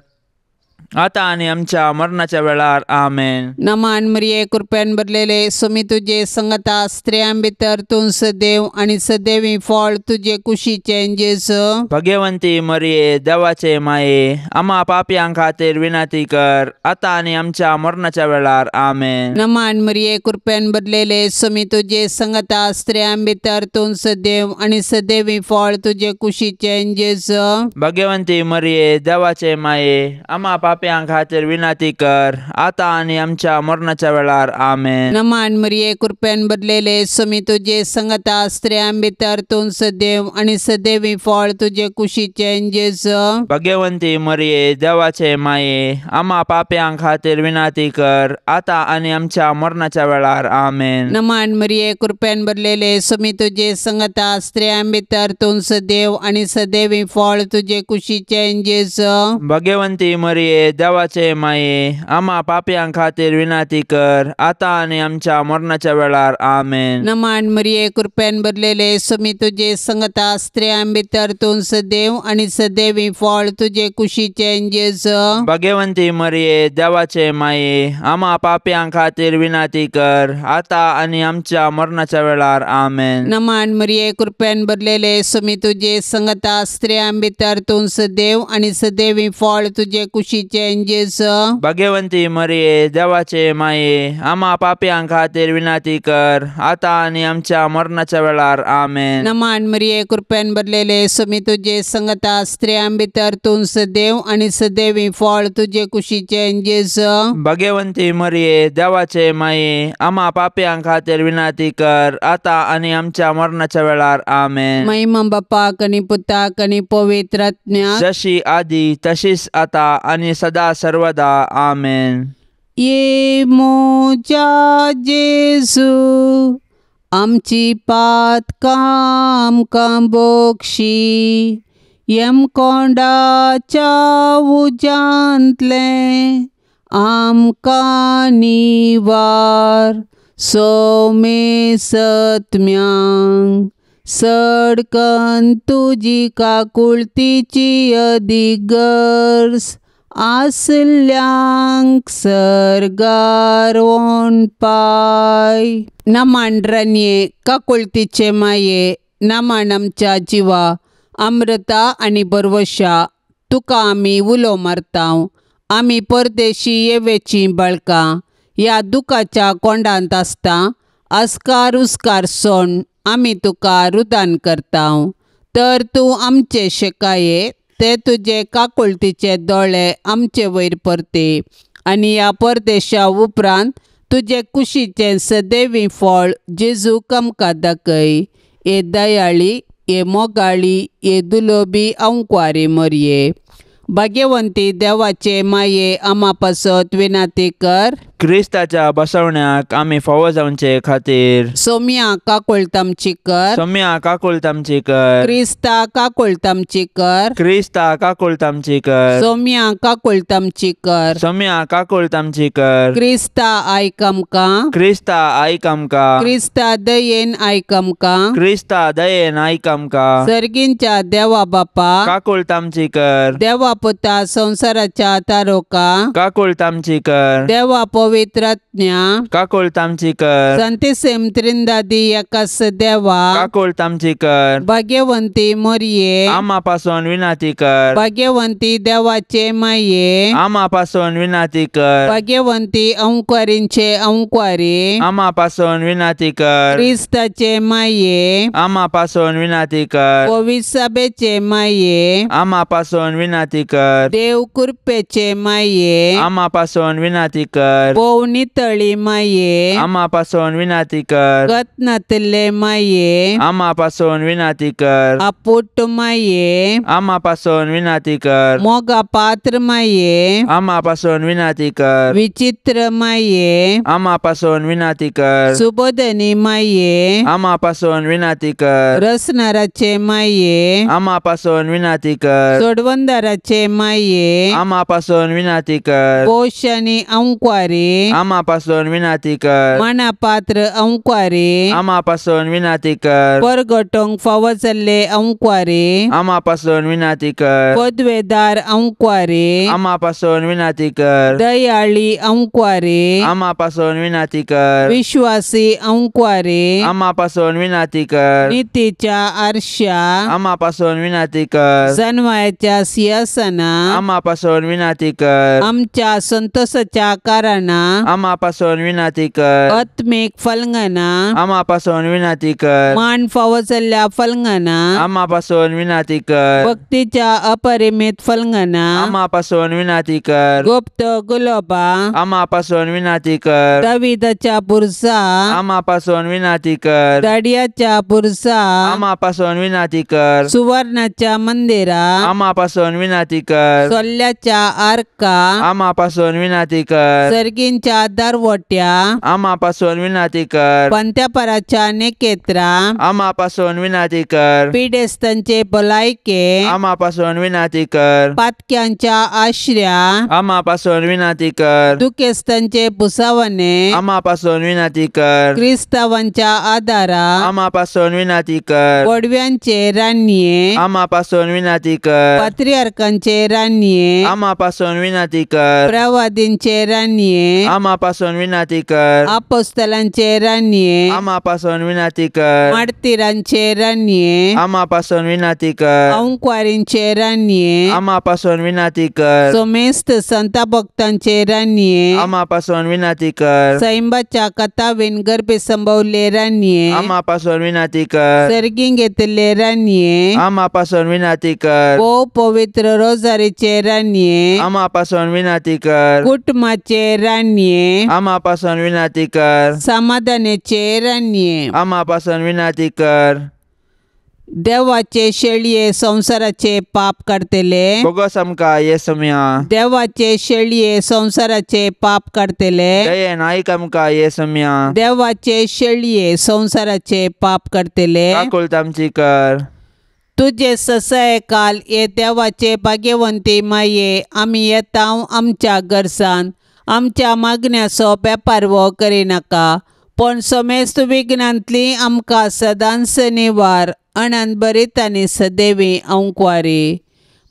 Speaker 2: आतां आनी आमच्या मरणाच्या वेळार. आमेन.
Speaker 1: नमान मरिये कृपेन भरलेले समी तुजे संगता, स्त्रियां भितर तूं सदैव आनी सदैवी फळ तुजे कुशीचें जेजू.
Speaker 2: भाग्यवंती मरिये देवाचे माये आमा पापयां खातीर विनंती कर आतां आनी आमच्या मरणाच्या वेळार. आमेन.
Speaker 1: नमान मरिये कृपेन भरलेले समी तुजे संगता, स्त्रियां भितर तूं सदैव आनी सदैवी फळ तुजे कुशीचें जेजू.
Speaker 2: भाग्यवंती मरिये देवाचे माये आमा पापयां खातीर विनंती कर आतां आनी आमच्या मरणाच्या वेळार. आमेन.
Speaker 1: नमान मरिये कृपेन भरलेले समी तुजे संगता, स्त्रियां भितर तूं सदैव आनी सदैवी फळ तुजे कुशीचें जेजू.
Speaker 2: भाग्यवंती मरिये देवाचे माये आमा पापयां खातीर विनंती कर आतां आनी आमच्या मरणाच्या वेळार. आमेन.
Speaker 1: नमान मरिये कृपेन भरलेले समी तुजे संगता, स्त्रियां भितर तूं सदैव आनी सदैवी फळ तुजे कुशीचें जेजू.
Speaker 2: भाग्यवंती मरिये देवाचे माये आमा पापयां खातीर विनंती कर आतां आनी आमच्या मरणाच्या वेळार. आमेन.
Speaker 1: नमान मरिये कृपेन भरलेले समी तुजे संगता, स्त्रियां भितर तूं सदैव आनी सदैवी फळ तुजे कुशीचें जेजू.
Speaker 2: भाग्यवंती मरिये देवाचे माये आमा पापयां खातीर विनंती कर आतां आनी आमच्या मरणाच्या वेळार. आमेन.
Speaker 1: नमान मरिये कृपेन भरलेले समी तुजे संगता, स्त्रियां भितर तूं सदैव आनी सदैवी फळ तुजे कुशीचें जेजू.
Speaker 2: भाग्यवंती मरिये देवाचे माये आमा पापयां खातीर विनंती कर आतां आनी आमच्या मरणाच्या वेळार. आमेन.
Speaker 1: नमान मरिये कृपेन भरलेले समी तुजे संगता, स्त्रियां भितर तूं सदैव आनी सदैवी फळ तुजे कुशीचें जेजू.
Speaker 2: भाग्यवंती मरिये देवाचे माये आमा पापयां खातीर विनंती कर आतां आनी आमच्या मरणाच्या वेळार. आमेन.
Speaker 1: महिमा बापाक आनी पुताक आनी पवित्र आत्म्याक,
Speaker 2: जशी आदी तशीच आतां आनी सदा सर्वदा. आमेन.
Speaker 1: ये मोजा जेजू आमची पातकां आमकां बोक्षी, यमकोंडाच्या उज्यांतलें आमकां निवार, सोमे सत्म्यांक सडकन तुजी काकुळतीची अदीक गरज आसल्यांक सर्गार पाय. नमन रनये काकुळतीचे माये, नमन आमच्या जिवा अमृता आनी बरवशा, तुका आमी उलो मारतांव. आमी परदेशी येवेचीं बाळकां ह्या दुखाच्या कोंडांत आसता आस्कार उस्कार सोण आमी तुका रुदान करतांव. तर तूं आमचे शेकाये ते तुजे काकुळतीचे दोळे आमचे वयर परते आनी ह्या परदेशा उपरांत तुजे कुशीचें सदैवी फळ जेजूक आमकां दाखय. हे दयाळी, हे मोगाळी, हे दुलोबी अंकवारी मोरये, भाग्यवंती देवाचे माये आमा पासत विनाती कर.
Speaker 2: क्रिस्ताच्या बसवण्याक आमी फावो जावचे खातीर
Speaker 1: सोम्या काकुळतामची कर.
Speaker 2: सोम्या काकुळतामची कर.
Speaker 1: क्रिस्ता काकुळतामची कर.
Speaker 2: क्रिस्ता काकुळतामची कर.
Speaker 1: सोम्या काकुळतामची कर.
Speaker 2: सोम्या काकुळतामची कर.
Speaker 1: क्रिस्ता आयक आमकां.
Speaker 2: क्रिस्ता आयक आमकां.
Speaker 1: क्रिस्ता दयेन आयक आमकां.
Speaker 2: क्रिस्ता दयेन आयक आमकां.
Speaker 1: सर्गींच्या देवा बापा
Speaker 2: काकुळतामची कर.
Speaker 1: देवा पुता संवसाराच्या तारोका
Speaker 2: काकुळतामची कर.
Speaker 1: देवा पवित्रज्ञा
Speaker 2: काकुळतामची कर.
Speaker 1: संतिसेम त्रिंदादी एकास देवा
Speaker 2: काकुळतामची कर.
Speaker 1: भाग्यवंती मोरये
Speaker 2: आमा पासून विनाती कर.
Speaker 1: भाग्यवंती देवाचे माये
Speaker 2: आमा पासून विनाती कर.
Speaker 1: भाग्यवंती अंकवारींचे अंकवारी
Speaker 2: आमा पासून विनाती कर.
Speaker 1: क्रिस्ताचे माये
Speaker 2: आमा पासून विनाती कर.
Speaker 1: पविसाबेचे माये
Speaker 2: आमा पासून विनाती कर.
Speaker 1: देव कृपेचे माये
Speaker 2: आमा पासून विनाती कर.
Speaker 1: भोव नितळी माये
Speaker 2: आमा पासून विनाती कर.
Speaker 1: गत नातले माये
Speaker 2: आमा पासून विनाती कर.
Speaker 1: आपुट माये
Speaker 2: आमा पासून विनाती कर.
Speaker 1: मोगा पात्र माये
Speaker 2: आमा पासून विनाती कर.
Speaker 1: विचित्र माये
Speaker 2: आमा पासून विनाती कर.
Speaker 1: सुबोधनी माये
Speaker 2: आमा पासून विनाती कर.
Speaker 1: रसनाराचे माये
Speaker 2: आमा पासून विनाती कर.
Speaker 1: सोडवंदाराचे माये
Speaker 2: आमा पासून विनाती कर.
Speaker 1: पोशानी अंकवारी
Speaker 2: आमा पासून विनाती कर.
Speaker 1: मनापात्र अंकवारी
Speaker 2: आमा पासून विनाती कर.
Speaker 1: परगटोंक फावो जाल्ले अंकवारी
Speaker 2: आमा पासून विनाती कर.
Speaker 1: पदवेदार अंकवारी
Speaker 2: आमा पासून विनाती कर.
Speaker 1: दयाळी अंकवारी
Speaker 2: आमा पासून विनाती कर.
Speaker 1: विश्वासी अंकवारी
Speaker 2: आमा पासून विनाती कर.
Speaker 1: नितीच्या आरशा
Speaker 2: आमा पासून विनाती कर.
Speaker 1: जनवायाच्या सिंहासना
Speaker 2: आमा पासून विनाती कर.
Speaker 1: आमच्या संतोषाच्या कारणा
Speaker 2: आमा पासून विनाती कर.
Speaker 1: आत्मीक फलंगना
Speaker 2: आमा पासून विनाती कर.
Speaker 1: मान फावो जाल्ल्या फलंगना
Speaker 2: आमा पासून विनाती कर.
Speaker 1: भक्तीच्या अपरिमित फलंगना
Speaker 2: आमा पासून विनाती कर.
Speaker 1: गुप्त गुलोबा
Speaker 2: आमा पासून विनाती कर.
Speaker 1: दाविदाच्या बुरजा
Speaker 2: आमा पासून विनाती कर.
Speaker 1: दाडियाच्या बुरजा
Speaker 2: आमा पासून विनाती कर.
Speaker 1: सुवर्णाच्या मंदिरा
Speaker 2: आमा पासून विनाती कर.
Speaker 1: सोल्ल्याच्या आर्का
Speaker 2: आमा पासून विनाती कर.
Speaker 1: सर्गींच्या दरवट्या
Speaker 2: आमा पासून विनाती कर.
Speaker 1: पंत्यापराच्या नेकेत्रा
Speaker 2: आमा पासून विनाती कर.
Speaker 1: पिडेस्तांचे भलायके
Speaker 2: आमा पासून विनाती कर.
Speaker 1: पातक्यांच्या आश्र्या
Speaker 2: आमा पासून विनाती कर.
Speaker 1: दुखेस्तांचे भुसावणे
Speaker 2: आमा पासून विनाती कर.
Speaker 1: क्रिस्तावांच्या आदारा
Speaker 2: आमा पासून विनाती कर.
Speaker 1: पडव्यांचे रानये
Speaker 2: आमा पासून विनाती कर.
Speaker 1: पात्रियार्कांचे रानये
Speaker 2: आमा पासून विनाती कर.
Speaker 1: प्रवादींचे रानये
Speaker 2: आमा पासून विनाती कर.
Speaker 1: आपोस्तलांचे रानये
Speaker 2: आमा पासून विनाती कर.
Speaker 1: मार्तीरांचे रानये
Speaker 2: आमा पासून विनाती कर.
Speaker 1: अंकवारींचे रानये
Speaker 2: आमा पासून विनाती कर.
Speaker 1: सोमेस्त संता भक्तांचे रानये
Speaker 2: आमा पासून विनाती कर.
Speaker 1: सैंबाच्या कथावीन गर्भे संभवले रानये
Speaker 2: आमा पासून विनाती कर.
Speaker 1: सर्गीं घेतले रानये
Speaker 2: आमा पासून विनाती कर.
Speaker 1: भोव पवित्र रोजारीचे रानये
Speaker 2: आमा पासून विनाती कर.
Speaker 1: कुटुंबाचे रानये
Speaker 2: आमा पासून विनाती कर.
Speaker 1: समाधानाचे रानये
Speaker 2: आमा पासून विनाती कर.
Speaker 1: देवाचे शेळये संवसाराचे पाप काडटले
Speaker 2: बोगस आमकां येसम्या.
Speaker 1: देवाचे शेळये संवसाराचे पाप काडटले
Speaker 2: दयेन आयक आमकां येसम्या.
Speaker 1: देवाचे शेळये संवसाराचे पाप काडटले
Speaker 2: काकुळट आमची कर.
Speaker 1: तुजे ससाय काल हे देवाचे भाग्यवंती माये आमी येता आमच्या गरजान आमच्या मागण्याचो बेपारवो करिनाका पूण समेस्त विघ्नांतली आमकां सदांच निवार अनंत आनी सदैवी अंकवारी.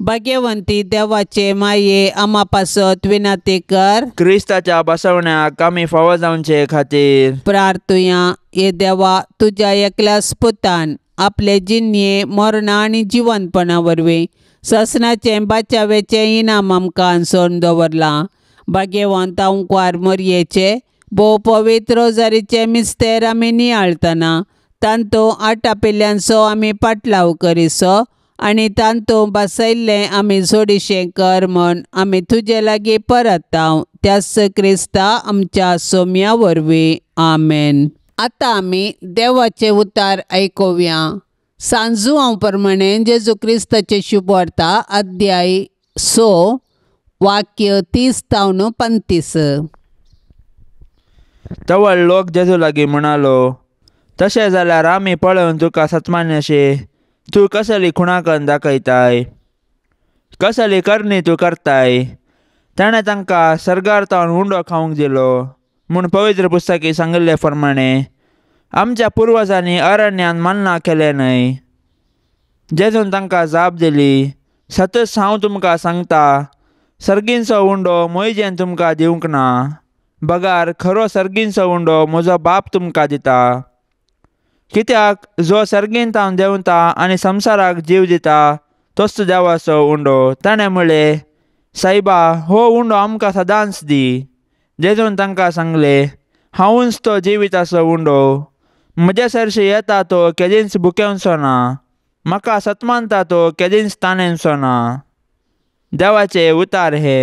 Speaker 1: भाग्यवंती देवाचे माये आमा पासत विनंती कर.
Speaker 2: क्रिस्ताच्या बसवण्याक आमी फावो जावचे खातीर
Speaker 1: प्रार्थुया. हे देवा, तुज्या एकल्याच पुतान आपले जिन्ये मरणा आनी जिवंतपणा वरवीं ससनाचें बाचावेचें इनाम आमकां सोडून दवरलां. भाग्यवंत अंकवार मोरयेचे भोव पवित्र रोजारीचे मिस्तेर आमी नियाळतना तांतू आटापिल्ल्यांचो आमी पाटलाव करिसो आनी तांतू बसयल्लें आमी जोडीशें कर म्हूण आमी तुजे लागीं परताव त्याच क्रिस्ता आमच्या सोम्या वरवीं. आमेन. आतां आमी देवाचे उतार आयकुया. सांजू हांव प्रमाणे जेजू क्रिस्ताचे शुभवार्ता अध्याय 6 वाक्य 30 तावन 35.
Speaker 2: तवळ लोक जेजू लागीं म्हणालो, तशें जाल्यार आमी पळोवन तुका सत्मान्यशे तूं कसली खुणाकन दाखयताय, कसली करणी तूं करताय. ताणें तांकां सर्गार तावन उंडो खावंक दिलो म्हूण पवित्र पुस्तकी सांगिल्ले प्रमाणे आमच्या पुर्वजांनी अरण्यान मान्ना केलें न्हय. जेजून तांकां जाप दिली, सतच हांव तुमकां सांगता, सर्गींचो उंडो मोयजेन तुमकां दिवंक ना, बगार खरो सर्गींचो उंडो म्हजो बाप तुमकां दिता. कित्याक जो सर्गीन तावन देंवता आनी संवसाराक जीव दिता तोच देवाचो उंडो. ताणें म्हळें, सायबा, हो उंडो आमकां सदांच दी. जेजून तांकां सांगलें, हांवूच तो जिविताचो उंडो. म्हजे सरशी येता तो केदींच भुकेवचो ना, म्हाका सतमानता तो केदींच ताणेंचो ना. देवाचे उतार हे.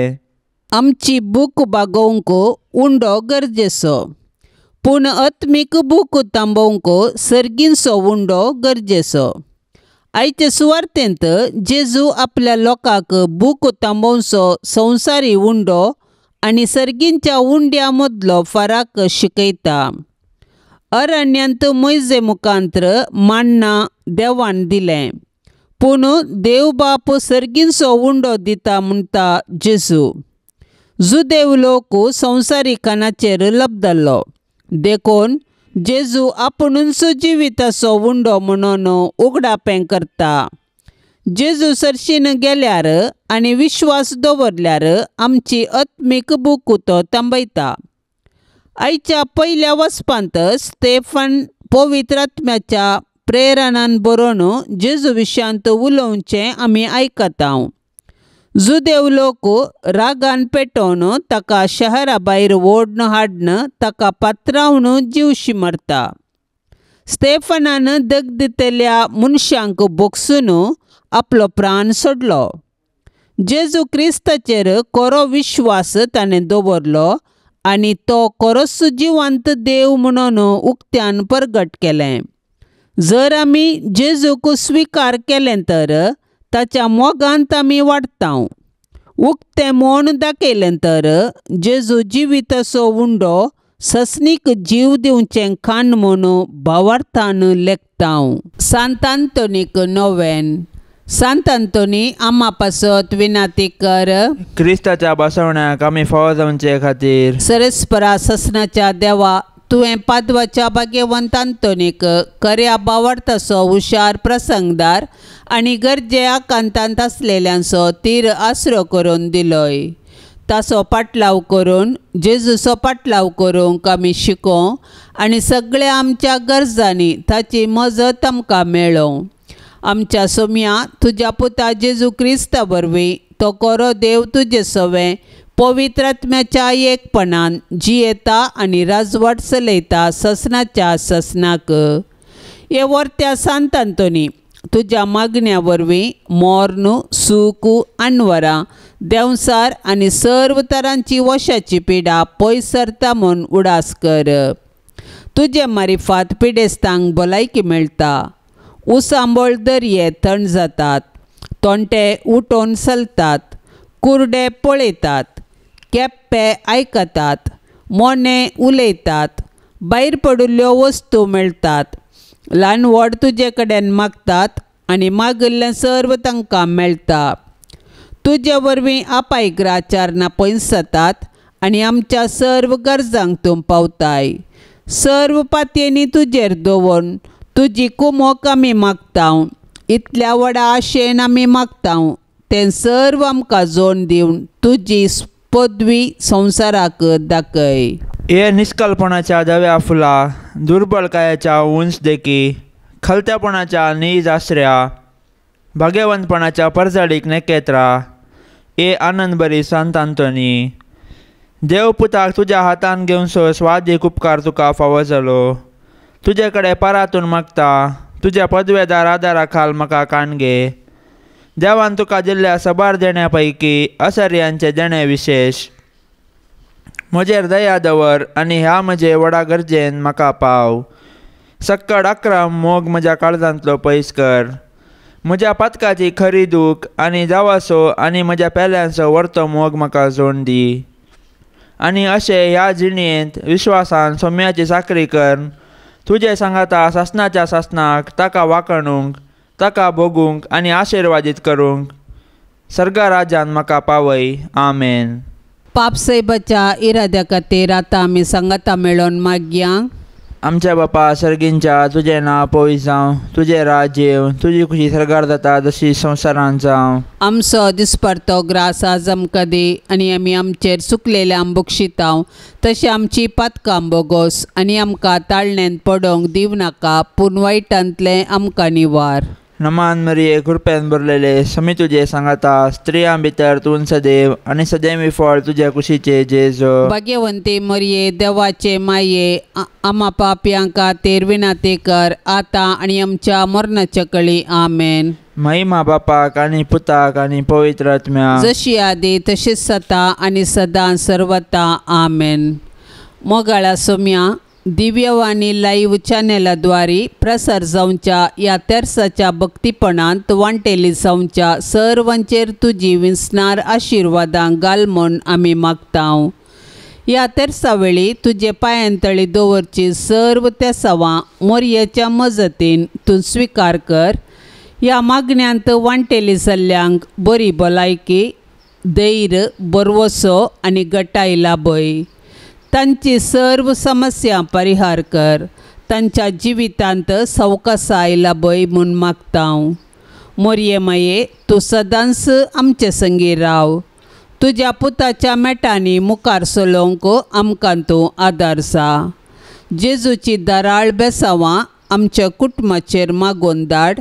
Speaker 1: आमची भूक भागोवंक उंडो गरजेचो, पूण आत्मीक भूक थांबोवंक सर्गींचो उंडो गरजेचो. आयचे सुवार्तेंत जेजू आपल्या लोकांक भूक थांबोवचो संवसारी उंडो आनी सर्गींच्या उंड्या मदलो फरक शिकयता. अरण्यांत मोयजे मुखांत्र मान्ना देवान दिलें, पूण देव बाप सर्गींचो उंडो दिता म्हणटा जेजू. जुदेव लोक संवसारी खाणाचेर लब्दल्लो, देखून जेजू आपुणूच जिविताचो उंडो म्हणून उगडापें करता. जेजू सरशीन गेल्यार आनी विश्वास दवरल्यार आमची आत्मीक भूक तो थांबयता. आयच्या पयल्या वचपांत स्टेफन पवित्र आत्म्याच्या प्रेरणान बरोवन जेजू विशयांत उलोवचें आमी आयकता. जुदेव लोक रागान पेटोवन ताका शहरा भायर ओडून हाडून ताका पात्रावन जीवशी मारता. स्टेफनान दगदितल्या मनशांक बोगसून आपलो प्राण सोडलो. जेजू क्रिस्ताचेर खरो विश्वास ताणें दवरलो आनी तो खरोच जिवंत देव म्हणून उक्त्यान परगट केलें. जर आमी जेजूक स्विकार केलें तर ताच्या मोगांत आमी वाडटा. उक्तें म्हूण दाखयलें तर जेजू जिविताचो उंडो ससनीक जीव दिवचें खाण म्हूण भावार्थान लेखता. सांत आंतोनीक नोवेन. सांत आंतोनी आमा पासत विनंती कर.
Speaker 2: क्रिस्ताच्या बसवण्याक आमी फावो जावचे खातीर
Speaker 1: सरस्परा ससनाच्या देवा, तुवें पादवाच्या भाग्यवंत आंतोनीक खऱ्या भावार्थाचो हुशार प्रसंगदार आनी गरजे आकांतांत आसलेल्यांचो तीर आसरो करून दिलोय. ताचो पाटलाव करून जेजूचो पाटलाव करूंक आमी शिकों आनी सगळ्या आमच्या गरजांनी ताची मजत आमकां मेळों. आमच्या सोम्या तुज्या पुता जेजू क्रिस्ता वरवीं तो खरो देव तुजे सवें पवित्र आत्म्याच्या एकपणान जियेता आनी राजवट चलयता ससनाच्या ससनाक. हे वर्त्या सांत आंतोनी, तुज्या मागण्या वरवीं मोर्न सूख अनवरां देंवसार आनी सर्व तरांची वशाची पिडा पयस सरता म्हूण उडास कर. तुजे मारिफात पिडेस्तांक भलायकी मेळटा, उसांबळ दर्ये थंड जातात, तोंटे उठोवन चलतात, कुर्डे पळयतात, केप्पे आयकतात, मोने उलयतात, भायर पडिल्ल्यो वस्तू मेळटात, ल्हान व्हड तुजे कडेन मागतात आनी मागिल्लें सर्व तांकां मेळटा. तुजे वरवीं आपायग्राचारणां पयस जातात आनी आमच्या सर्व गरजांक तूं पावताय. सर्व पातयेनी तुजेर दवरून तुजी कुमोक आमी मागता. इतल्या व्हडा आशेन आमी मागता तें सर्व आमकां जोड दिवन तुजी पदवी संवसाराक दाखय.
Speaker 2: हे निष्कलपणाच्या धव्या फुला, दुर्बलकायाच्या उंच देखी, खलत्यापणाच्या नीज आसऱ्या, भाग्यवंतपणाच्या परजळीक नेकेत्रा, ए आनंदबरी संत आंतोनी, देव पुताक तुज्या हातान घेवनसो स्वादीक उपकार तुका फावो जालो. तुजे कडेन परातून मागता, तुज्या पदवेदार आदारा खाल म्हाका काण घे. देवान तुका दिल्ल्या सबार देण्या पैकी असर्यांचें देणें विशेश. म्हजेर दया दवर आनी ह्या म्हजे व्हडा गरजेन म्हाका पाव. सक्कड अक्रम मोग म्हज्या काळजांतलो पयस कर. म्हज्या पातकाची खरी दूख आनी जावाचो आनी म्हज्या पेल्यांचो वर्तो मोग म्हाका जोड दी. आनी अशें ह्या जिणेंत विश्वासान सोम्याची साकरी कर तुजे सांगाता सासनाच्या सासनाक ताका वाकणूंक, ताका भोगूंक आनी आशिर्वादीत करूंक सर्गराजान म्हाका पावय. आमेन.
Speaker 1: पापसाहेबाच्या इराद्या खातीर आतां आमी सांगाता मेळोन मागया.
Speaker 2: आमच्या बापा सर्गींच्या, तुजें नांव पवित्र जावं, तुजें राज्य येवं, तुजी खुशी सर्गार जाता तशी संवसारांत जावं.
Speaker 1: आमचो दिसपडतो ग्रास आज आमकां दी आनी आमी आमचेर चुकलेल्या बक्षितांव तशें आमची पातकां बोगोस आनी आमकां ताळण्यांत पडोवंक दिवं नाका, पूण वायटांतलें आमकां निवार.
Speaker 2: नमान मरिये, कृपेन भरलेले, समी तुजे सांगाता, स्त्रियां भितर तूं सदैव आनी सदैवी फळ तुज्या कुशीचे जेजू.
Speaker 1: भाग्यवंती मरिये, देवाचे माये, आमा पापयां खातीर विनंती कर आतां आनी आमच्या मरणाच्या कळी. आमेन.
Speaker 2: महिमा बापाक आनी पुताक आनी पवित्र आत्म्याक,
Speaker 1: जशी आदी तशीच सता आनी सदां सर्वता. आमेन. मोगाळा सोम्या, दिव्यवाणी लाईव्ह चॅनलाद्वारे प्रसार जावच्या ह्या तेर्साच्या भक्तीपणांत वांटेली जावच्या सर्वांचेर तुजी विसणार आशिर्वादां घाल म्हूण आमी मागता. ह्या तेर्सा वेळी तुजे पांयांतळी दवरची सर्व तेसावां मोरयेच्या मजतीन तूं स्विकार कर. ह्या मागण्यांत वांटेली जाल्ल्यांक बरी भलायकी, धैर्य, बरवसो आनी गटाय लाभय. तांची सर्व समस्या परिहार कर. तांच्या जिवितांत सवकासाय लाभय म्हूण मागता. मोरये माये, तूं सदांच आमचे संगी राव. तुज्या पुताच्या मेटांनी मुखार चलोवंक आमकां तूं आदार जा. जेजूची दराळ बेसावां आमच्या कुटुंबाचेर मागोवन धाड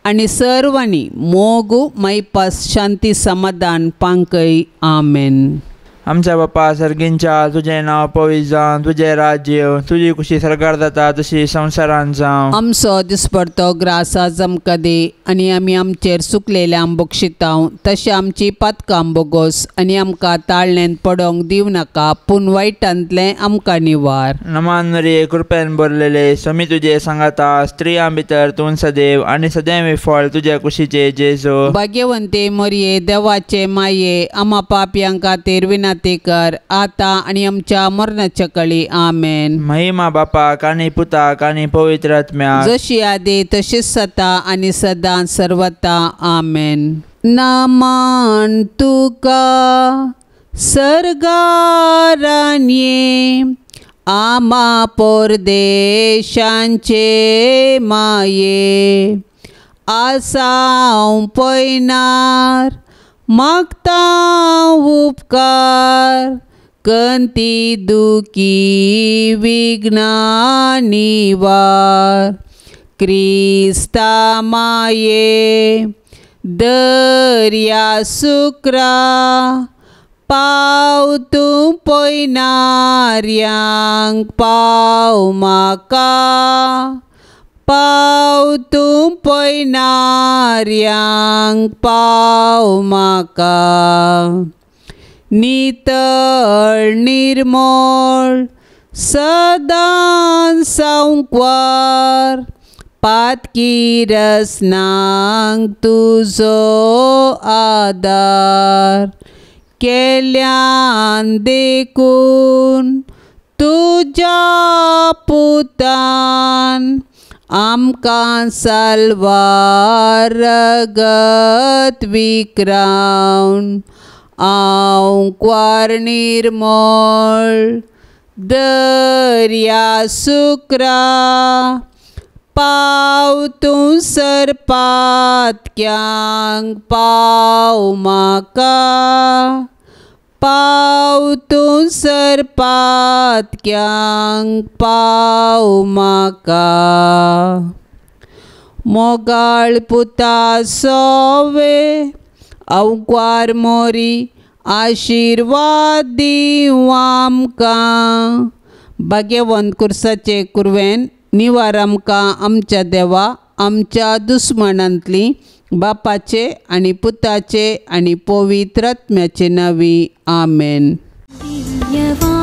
Speaker 1: आनी सर्वांनी मोग, मायपास, शांती, समाधान पांकय. आमेन.
Speaker 2: आमच्या बापा सर्गींच्या, तुजें नांव पवित्र जावं, तुजें राज्य येवं, तुजी खुशी सर्गार जाता तशी संवसारांत जावं.
Speaker 1: आमचो दिसपडतो ग्रास आज आमकां दी आनी आमी आमचेर चुकलेल्या बक्षितांव तशें आमची पातकां बोगोस आनी आमकां ताळण्यांत पडोवंक दिवं नाका, पूण वायटांतलें आमकां निवार.
Speaker 2: नमान मरिये, कृपेन भरलेले, समी तुजे सांगाता, स्त्रियां भितर तूं सदैव आनी सदैव फळ तुज्या कुशीचे जेजू.
Speaker 1: भाग्यवंती मरिये, देवाचे माये, आमा पापयां खातीर विनंती कर आतां आनी आमच्या मरणाच्या कळी. आमेन.
Speaker 2: महिमा बापाक आनी पुताक आनी पवित्र आत्म्याक,
Speaker 1: जशी आदी तशीच सता आनी सदां सर्वता. आमेन. नमन तुका सर्गारान्ये, आमा परदेशांचे माये, आसाव पयनार मागता उपकार, कंती दुखी विघ्ना निवार. क्रिस्ता माये, दर्या सुक्रा, पाव तूं पयनार्यांक पाव म्हाका, पाव तूं पयनार्यांक पाव म्हाका. नितळ निर्मळ सदां सांकवार, पातकी रसनांक तुजो आदार, केल्यान देखून तुज्या पुतान आमकां साल्वार रगत विक्रावन. आंकवार निर्मळ दर्या सुक्रा पाव तूं सरपातक्यांक पाव म्हाका पाव तूं सरपातक्यांक पाव म्हाका. मोगाळ पुता सोवे अवक्वार मोरी आशिर्वाद दीवं आमकां. भाग्यवंत कुर्साचे कुरवेन निवार आमकां आमच्या देवा आमच्या दुस्मानांतली बापाचे आनी पुताचे आनी पवित्र आत्म्याचे नांवी आमेन.
Speaker 3: दिव्यवाणी.